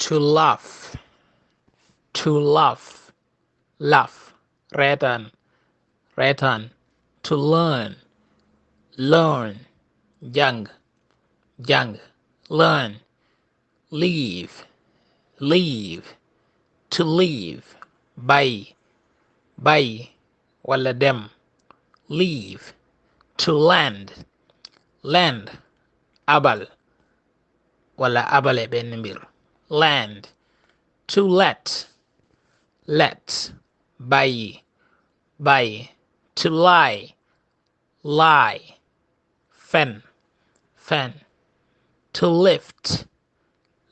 to laugh, to laugh, laugh, reetaan, reetaan, to learn, learn, jàng, jàng, learn, leave, leave, to leave, bàyyi, bàyyi wala dem, leave, to land, land, abal wala abale benn mbir, land, to let, let, bàyyi, bàyyi, to lie, lie, fen, fen, to lift,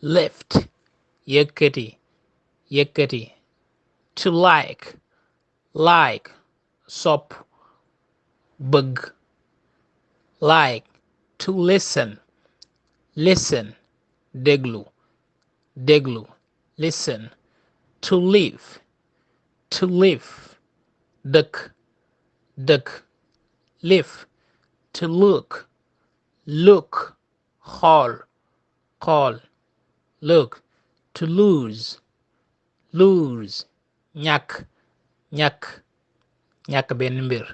lift, yëkkati, yëkkati, to like, like, sopp, bëgg, like, to listen, listen, déglu, déglu, listen, to live, to live, dëkk, dëkk, live, to look, look, xool, xool, look, to lose, lose, ñàkk, ñàkk, ñàkk benn mbir,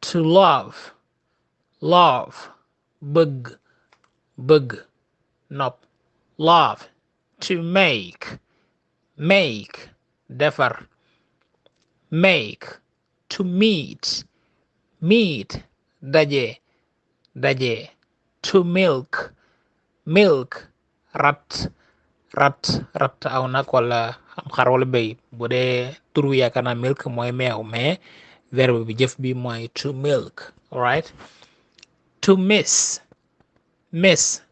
to love, love, bëgg, bëgg, nopp, love, to make, make, defar, make, to meet, meet, daje, daje, to milk, milk, rat, rat, rat aw nag wala am xar wala béy bu dee turu yaakaar naa milk mooy meew mais verbe bi jëf bi mooy to milk, alright, to miss, miss,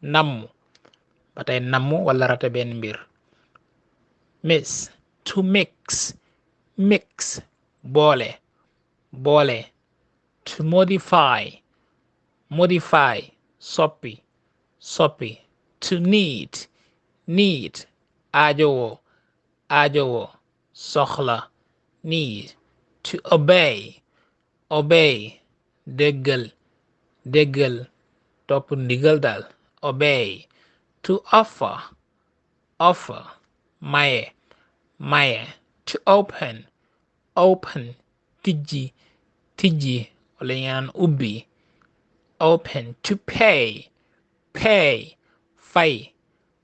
namm ba tey namm wala rate benn mbir, miss, to mix, mix, boole, boole, to modify, modify, soppi, soppi, to need, need, aajowo, aajowo, soxla, need, to obey, obey, déggal, déggal, topp ndigal daal, obey, to offer, offer, maye, maye, to open, open, tijji, tijji wala ñu naan ubbi, open, to pay, pay, fay,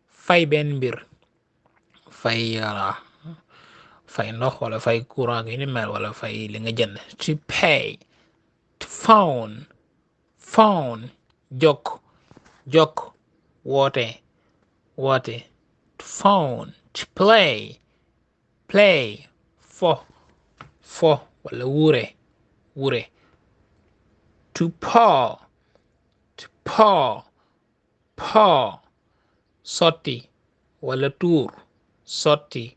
fay benn mbir, fay fay ndox wala fay courant yu ni mel wala fay li nga jënd, to pay, to phone, phone, jokk, jokk, woote, woote, to phone, to play, play, fo, fo wala wure, wure, to pour, to pour, pour, sotti wala tuur, sotti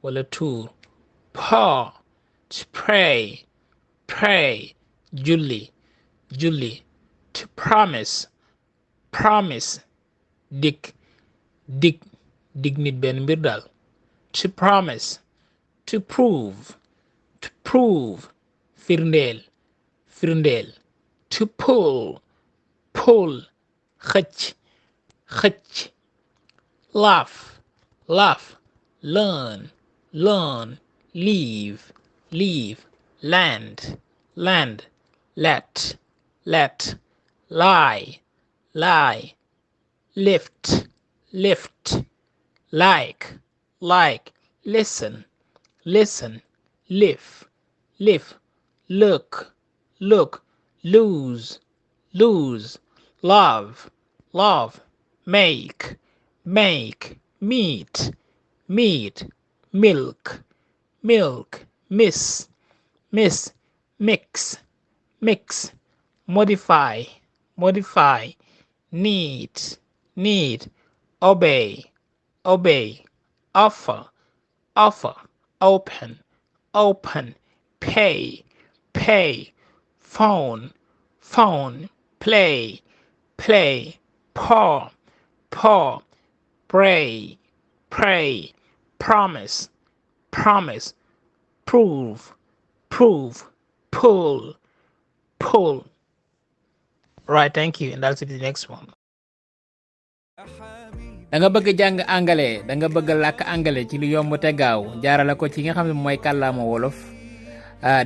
wala tuur, pour, to pray, pray, julli, julli, to promise, promise, dig, dig, dig nit benn mbir daal, to promise, to prove, firndeel, firndeel, to pull, pull, xëcc, xëcc, laugh, laugh, learn, learn, leave, leave, land, land, let, let, lie, lie, lift, lift, like, listen, listen, live, live, look, look, lose, lose, love, love, make, make, meet, meet, milk, milk, miss, miss, mix, mix, modify, modify, need, need, obey, obey, offer, offer, open, open, pay, pay, phone, phone, play, play, pour, pour, pray, pray, promise, promise, prove, prove, pull, pull. Right, thank you. And that's it, the next one. da nga bëgg jàng àngale da nga bëgg làkk àngale ci lu yomb te gaaw jaarale ko ci nga xam ne mooy kàllaama wolof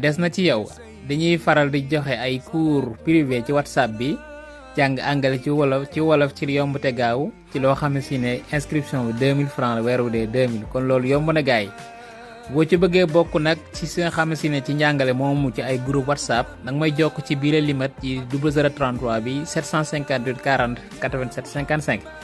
des na ci yow dañuy faral di joxe ay cours privé ci WhatsApp bi jàng àngale ci wolof ci lu yomb te gaaw ci loo xam ne si ne inscription bi 2000 francs la weer wu dee 2000 kon loolu yomb na gaay boo ci bëggee bokk nag ci si nga xam ne si ne ci njàngale moomu ci ay groupe WhatsApp nag may jokk ci biir limat ci 0033 bi 758 40 87 55